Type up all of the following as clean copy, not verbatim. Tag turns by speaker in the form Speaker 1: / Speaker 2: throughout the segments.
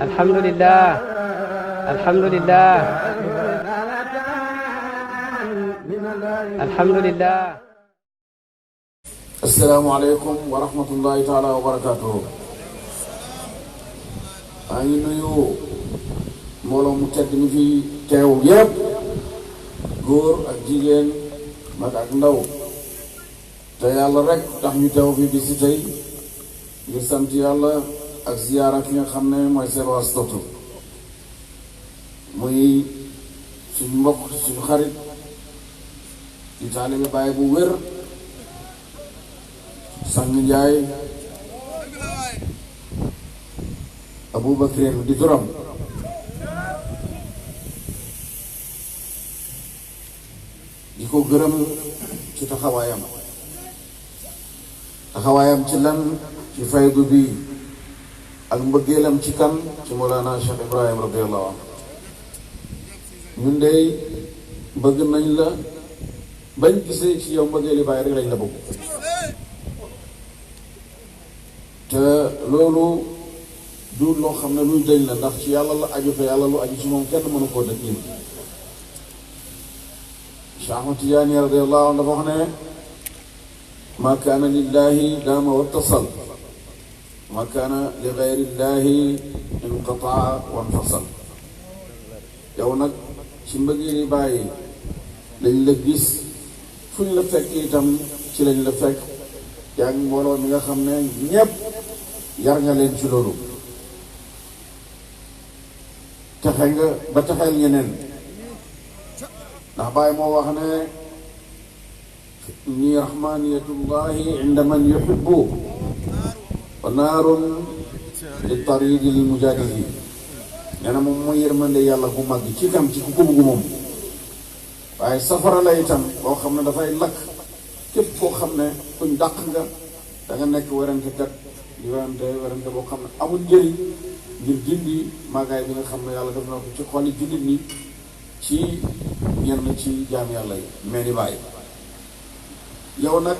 Speaker 1: alhamdulillah alhamdulillah alhamdulillah.
Speaker 2: asalaamaaleykum wa rahmatullahi taala wa barakaatuhu. maa ngi nuyu mbooloo mu tedd mi fi teew yépp, góor ak jigéen, mag ak ndaw, te yàlla rek tax ñu teew fi bi si tey ngir sant yàlla ak ziyaara ki nga xam ne mooy seen wasitatu, muy suñu mbokk suñu xarit di taalibe Baay bu wér, Sangue Ndiaye Babacar di turam. di ko gërëm ci taxawaayam ci lan, ci faydu bi ak mbëggeelam ci kan, ci Mawlana Cheikh Ibrahim radiyallahu anhu. ñun dey bëgg nañ la bañ gisee ci yow mbëggeeli Baay rek lañ la bëgg, te loolu du loo xam ne luy dëñ la, ndax ci yàlla la aju, te yàlla lu aju ci moom kenn mënu koo dëkk yi. Cheikh Ahmad Tijaani radiyallahu anhu dafa wax ne ma kaana lillahi daama wattasal, ma kaana li gayrillahi inqataa wanfasal. yow nag ci mbëggeeli Baay lañ la gis, fuñ la fekk itam ci lañ la fekk, yaa ngi mbooloo mi nga xam ne ñépp yar nga leen ci loolu, texe nga ba texeel ñeneen. ndax Baay moo wax ne ni rahmaniyatullahi inda man yuhibbu wa naarun li taridi lil mujadili. nee na moom mooy yërmande yàlla bu mag ci kam ci ku ko bëgg moom, waaye safara la itam boo xam ne dafay lakk képp koo xam ne kuñ dàq nga, da nga nekk werante kat di werante boo xam ne amul njëriñ ngir dindi màggaay bi nga xam ne yàlla def na ko ci xoli jullit ñi, ci ñenn ci jaam yàlla yi mel ni Baay. yow nag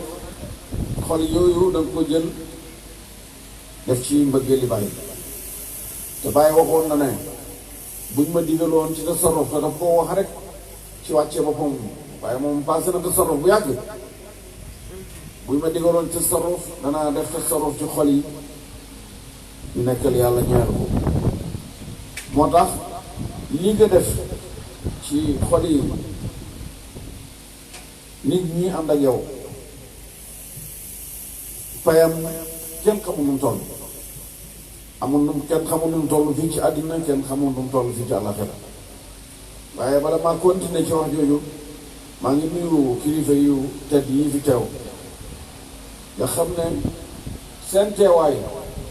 Speaker 2: xol yooyu da nga ko jël def ci mbëggeeli Baay, te Baay waxoon na ne buñ ma digaloon ci tasarruf, te daf koo wax rek ci wàccee boppam, waaye moom passé na tasarruf bu yàgg. buñ ma digaloon ci tasarruf danaa def tasarruf ci xol yi ñu nekkal yàlla ñaar ko. moo tax li nga def ci xol yi nit ñi ànd ak yow, payam kenn xamul nu mu toll, kenn xamul nu mu toll fii ci àddina, kenn xamul nu mu toll fii ci àllaxira. waaye bala maa continuer ci wax jooju, maa ngi nuyu kilifa yu tedd yi fi teew, nga xam ne seen teewaay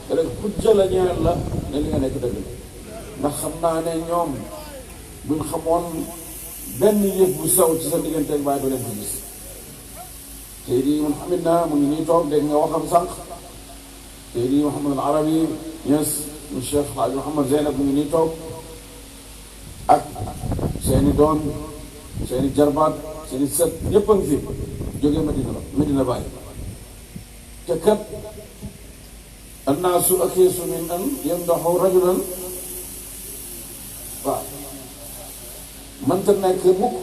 Speaker 2: rek ku jëla ñeneen la ne li nga nekk dëgg la. ndax xam naa ne ñoom buñ xamoon benn yëf bu sew ci sa diggante ak Baay doo leen ko gis. tey di Muhammad na mu ngi nii toog, dégg nga waxam sànq. tey di Muhammad Arabi Ñas mu Cheikh Xaaji Muhammad Zeynab mu ngi nii toog, ak seeni doom, seeni jarbaat, seeni sët, ñëpp a ngi fi jógee Medina Baay. te kat annaasu akiisu min an yamdaxu rajulan, waaw mënta nekk mukk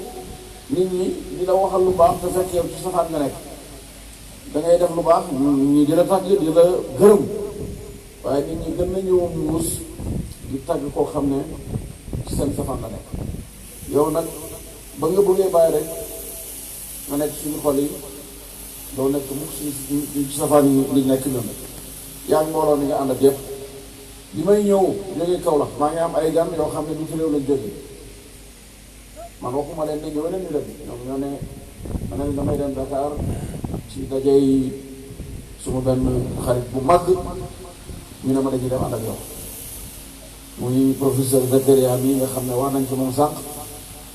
Speaker 2: nit ñi di la waxal lu baax te fekk yow ci safaan nga nekk. da ngay def lu baax ñi di la tàgg, di la gërëm, waaye nit ñi gën nañu muus di tàgg koo xam ne ci seen safaan la nekk. yow nag ba nga bëggee Baay rek nga nekk suñu xol yi, doo nekk mukk ci safaan yi li nekk ñun. yaa ngi mbooloo mi nga ànd ak yëpp. bi may ñëw jógee Kaolack maa ngi am ay gan yoo xam ne du ci réew lañ jógee. man waxuma leen ne ñëw leen ñu dem, ñoom ñoo ne ma ne damay dem Dakar ci dajey suma benn xarit bu mag, ñu ne ma dañuy dem ànd ak yow. muy professeur Zakaria mi nga xam ne wax nañ ci moom sànq,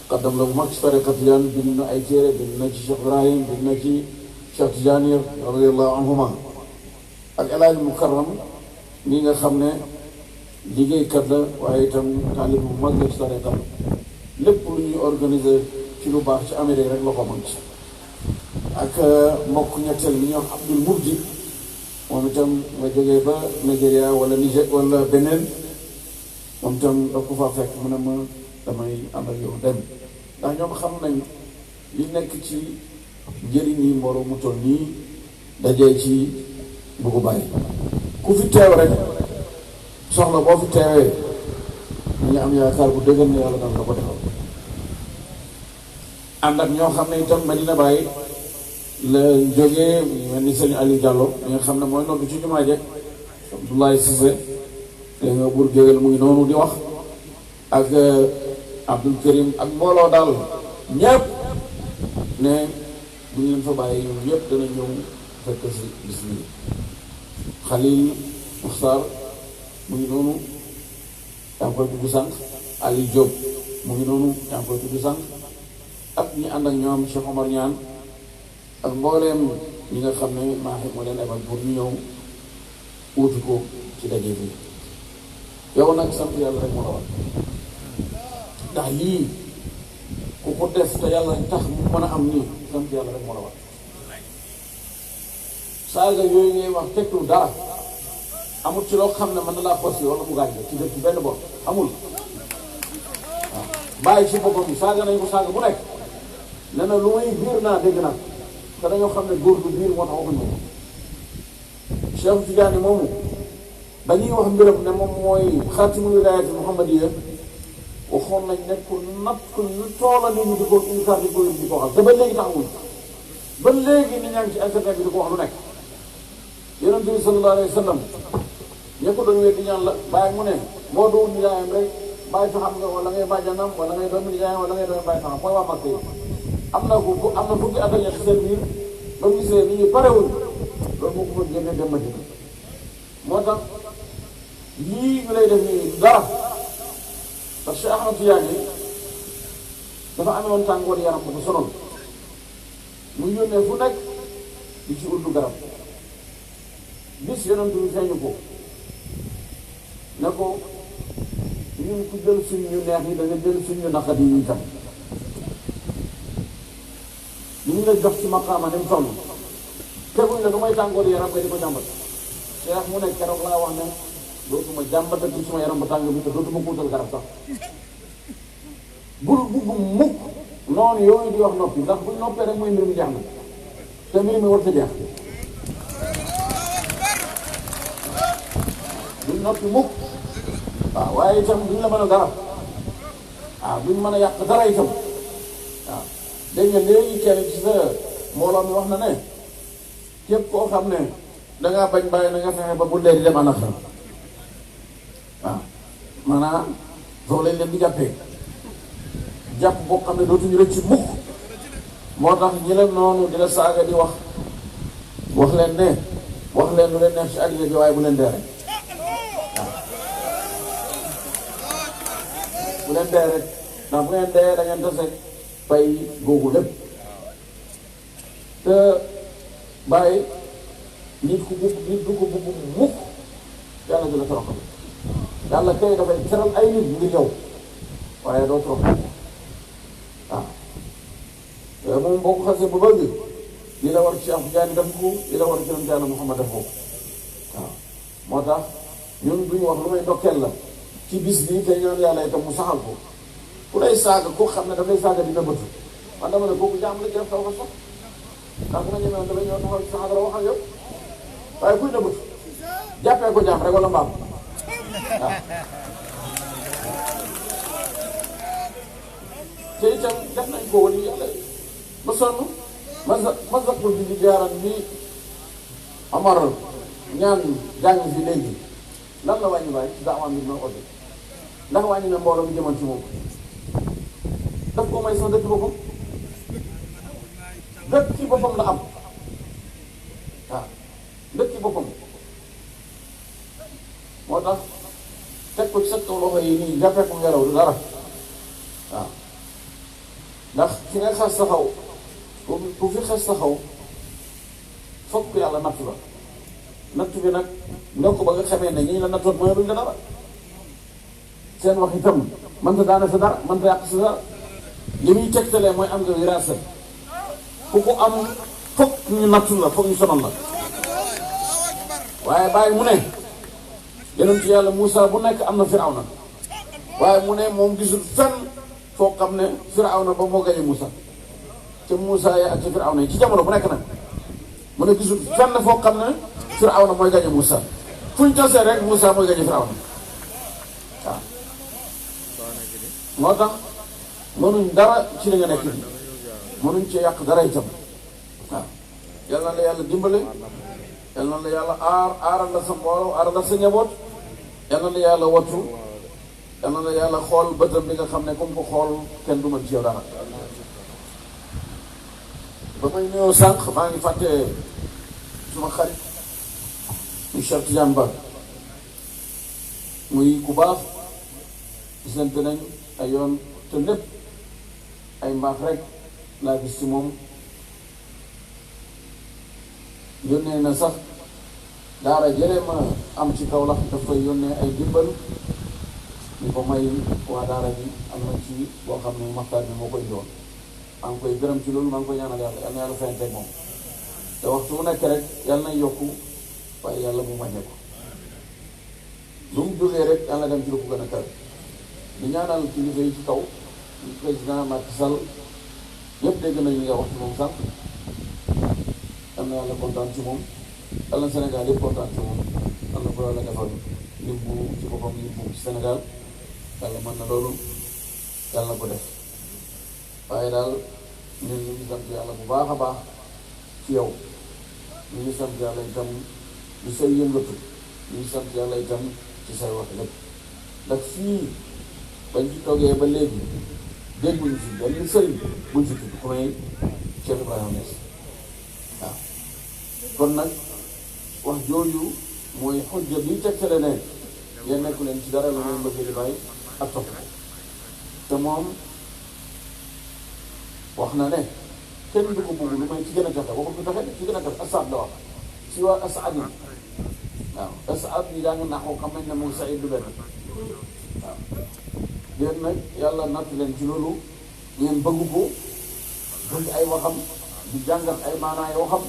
Speaker 2: xaddam la bu mag ci tariqa Tijaan, bind na ay téere, bind na ci Cheikh Ibrahim, bind na ci Cheikh Tijaani radiyallahu anhuma, ak El Hadj Mukarram mi nga xam ne liggéeykat la, waaye itam taalib bu mag la ci tariqa. lépp lu ñuy organiser ci lu baax ci Amérique rek la ko mën ci. ak mbokk ñetteel mi ñuy wax Abdul Murdi moom itam nga jógee ba Nigeria wala Niger wala beneen moom itam daf ko fa fekk mu ne ma damay ànd ak yow dem ndax ñoom xam nañ li nekk ci njëriñ yi mbooloo mu toll nii dajee ci buggu bàyyi ku fi teew rek soxla boo fi teewee ñu ngi am yaakaar bu dëgër ne yàlla dana la ko defal ànd ak ñoo xam ne itam Medina Baye la jógee mel ni sëñ Aliou Diallo mi nga xam ne mooy noddu ci jumaa je Abdoulaye Cissé te nga buur géwél mu ngi noonu di wax ak Abdoul Karim ak mbooloo daal ñépp ne bu ñu leen fa bàyyi ñoom ñëpp dana ñëw fekk si bis bi Khalil Muxtar mu ngi noonu yaa ngi koy tudd sànq Ali Diop mu ngi noonu yaa ngi koy tudd sànq ak ñi ànd ak ñoom Cheikh Omar Ñaan ak mbooleem ñi nga xam ne maaxi moo leen ebal pour ñu ñëw uutu ko ci daje bi yow nag sant yàlla rek moo la war ndax lii ku ko def te yàlla tax mu mën a am nii sant yàlla rek moo la war saaga yooyu ngay wax tekkiwul dara amul ci loo xam ne mën na laa forcé wala mu gaañ ci def ci benn bopp amul waaw bàyyi ci boppam saaga nañ ko saaga bu nekk nee na lu may biir naa dégg naa te dañoo xam ne góor du biir moo tax waxuñ ko Cheikh Tidiane moomu dañuy wax mbiram ne moom mooy xaatimul wilaayati muhammadiyya waxoon nañ ne ku natt lu toola nit ñi di ko incar di ko wax te ba léegi taxawuñ ba léegi nit ñaa ngi ci internet bi di ko wax lu nekk yonent bi sallallahu alayhi wa sallam ñe ko doon wéet di ñaan la bàyyi mu ne boo doon nijaayam rek bàyyi taxam nga wala ngay bàjjanam wala ngay doomu nijaayam wala ngay doomu bàyyi taxam mooy waa Makka yi am na fukki at ak ñett seen biir ba mu gisee nit ñi parewuñ loolu moo ko fa génne dem Madina moo tax lii ñu lay def nii dara parce que Ahmad Tidiane dafa amoon tàngoor yaram bu ko sonal mu yónnee fu nekk di ci uddu garab bis yonent bi feeñu ko ne ko ñun ku jël suñ ñu neex yi da nga jël suñ ñu naqat yi tam li ñu la jox ci maqaama ni mu toll teguñ la du may tàngoor yaram nga di ko jàmbat Cheikh mu ne keroog laa wax ne dootuma jàmbatal ci suma yaram ba tàng bi te dootuma kuutal garab sax bul bugg mukk noonu yooyu di wax noppi ndax buñ noppee rek mooy mbir mi jeex na te mbir mi war sa jeex duñ noppi mukk waaw waaye itam duñ la mën a dara waaw duñ mën a yàq dara itam waaw dégg nga léegi kenn ci sa mbooloo mi wax na ne képp koo xam ne dangaa bañ bàyyi na nga fexe ba bu lee di dem anaxam waaw maanaam foofu lañ leen di jàppee jàpp boo xam ne dootuñu rëcc mukk moo tax ñi leen noonu di la saaga di wax leen ne wax leen lu leen neex ci àddina bi waaye bu leen dee rek waaw bu leen dee rek ndax bu ngeen dee da ngeen tase fay googu lépp te bàyyi nit du ko bugg mukk yàlla di la toroxal yàlla kay dafay teral ay nit ngir yow waaye doo toroxal waaw moom boo ko xasee ba bëgg li la war ci Cheikh Tidiane def ko li la war ci Yonent Yàlla Muhammad def ko waaw moo tax ñun duñu wax lu may ndokkeel la ci bis bii te ñaan yàlla itam mu saxal ko ku lay saaga koo xam ne dafay saaga dina bëtu man dama ne kooku jaam la ci def taw ko sax ndax bu ma ñemee damay ñëw taxaw ci sa xadara wax ak yow waaye kuy na bëtu jàppee ko jaam rek wala mbaam waaw te itam def nañ ko wali yàlla ba sonn masakul bi di jaaran bi Amar ñaan jàng fi léegi lan la wàññi bàyyi ci daawaam bi ma ote ndax wàññi na mbooloo mi jëmal ci moom daf ko may sax dëkk boppam dëkk ci boppam la am waaw dëkk ci boppam moo tax teg ko ci sa kaw loxo yi nii jàppee ko ngelaw du dara waaw ndax fi nga xas taxaw ku fi xas taxaw fokk yàlla natt la natt bi nag ndokk ba nga xamee ne ñi la nattoon mooy duñ la dara seen wax itam mënta daane sa dara mënta yàq sa dara li muy tegtalee mooy am nga wiraasa ku ko am ñu nattu la foog ñu sonal la waaye bàyyi mu ne yonent yàlla Moussa bu nekk am na Firawna waaye mu ne moom gisul fenn foo xam ne Firawna ba moo gañe Moussa ca Moussa ya ak ca Firawna yi ci jamono bu nekk nag mu ne gisul fenn foo xam ne Firawna mooy gañe Moussa fu ñu tasee rek Moussa mooy gañe Firawna waaw moo tax mënuñ dara ci li nga nekk nii mënuñ ci yàq dara itam waaw yal na la yàlla dimbale yal na la yàlla aaral la sa mbooloo aaral la sa njaboot yal na la yàlla wattu yal na la yàlla xool bëtam bi nga xam ne comme ko xool kenn du mën ci yow dara ba may nuyoo sànq maa ngi fàtte suma xarit muy Cheikh Tidiane Ba muy ku baax gisante nañ ay yoon te lépp ay mbaax rek laa gis ci moom yónnee na sax daara jëlee ma am ci Kaolack dafay yónnee ay dimbal ñu ko may waa daara ji am na ci boo xam ne maxtaar bi moo koy doon maa ngi koy gërëm ci loolu maa ngi koy ñaanal yàlla yal na yàlla fayanteeg moom te waxtu bu nekk rek yàlla na yokku waaye yàlla mu wàññeeku lu mu jógee rek yàlla dem ci lu ko gën a kawe di ñaanal kilifa yi ci kaw président Macky Sall yëpp dégg nañu li nga wax ci moom sànq yal na yàlla kontaan ci moom yal na Sénégal yëpp kontaan ci moom yal na ko yàlla defal lim bu ci boppam lim bu ci Sénégal yàlla mën na loolu yàlla na ko def waaye daal ñun ñu ngi sant yàlla bu baax a baax ci yow ñu ngi sant yàlla itam ci say yëngatu ñu ngi sant yàlla itam ci say wax lépp ndax fii bañ ci toogee ba léegi dégguñ ci benn sëriñ buñ ci tudd ku may Cheikh Ibrahima Niass waaw kon nag wax jooju mooy xujja bi tegtale ne yéen nekku leen ci dara la ngeen bëgg di bàyyi ak topp ko te moom wax na ne kenn du ko bugg lu may ci gën a joxe waxul du joxe ci gën a joxe asaad la wax si waa asaad yi waaw asaad yi daa ngi naxoo xam nañ ne moom Saïd du benn waaw yéen nag yàlla natt leen ci loolu ngeen bëgg ko bëgg ay waxam di jàngat ay maanaa yoo xam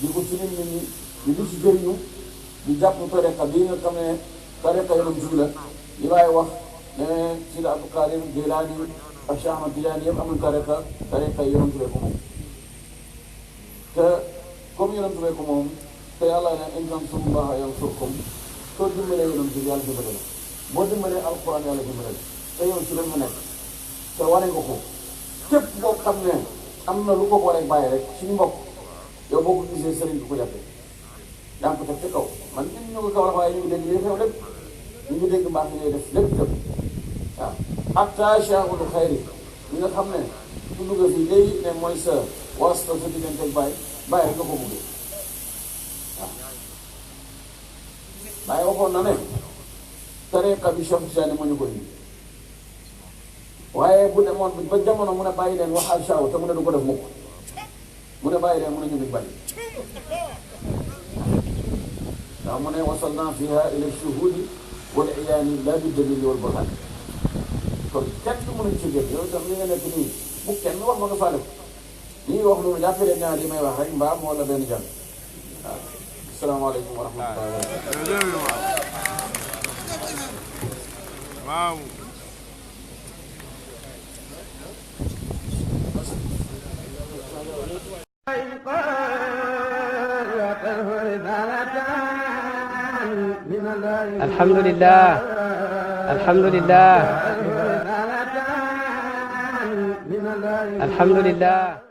Speaker 2: di ko ci nit ñi di li ci jëriñu di jàpp tariqa bii nga xam ne tariqa yoonam jug la li may wax ne Sidi Abdou Qadir Jilani ak Cheikh Ahmad Tidiane yëpp amul tariqa yoonam tuddee ko moom te comme yoonam tuddee ko moom te yàlla ne in tansurullaha yansurkum soo dimbalee yoonam jug yàlla dimbale la boo dimbalee alquran yàlla dimbale la te yow ci loolu nga nekk te wane nga ko képp boo xam ne am na lu ko booleeg bàyyi rek suñu mbokk yow boo ko gisee sëriñ bi ko jàppee yaa ngi ko teg ci kaw man ñu ngi kaw la waaye ñu ngi dégg li xew lépp ñu ngi dégg mbaax yi ngay def lépp waaw hatta shaaul xayri ñi nga xam ne su dugga fii léegi ne mooy sa wasta sa diggante ak bàyyi rek nga ko buggee waaw bàyyi waxoon na ne tariqa bi Cheikh Tidiane moo ñu ko indi waaye bu demoon ba jamono mu ne bàyyi leen wax alshaaw te mu ne du ko def mukk mu ne bàyyi leen mu ne ñu ngi bàyyi waaw mu ne wasalna fiha ila shuhudi wal iyaani la bi dalili wal burhan kon kenn du mënuñ ci génn yow itam li nga nekk nii bu kenn wax ma nga faale ko li wax loolu jàppale ñaar yi may wax rek mbaam wala benn jàmm waaw asalaamaaleykum wa rahmatulah
Speaker 3: waaw
Speaker 1: alhamdulillah alhamdulillah alhamdulillah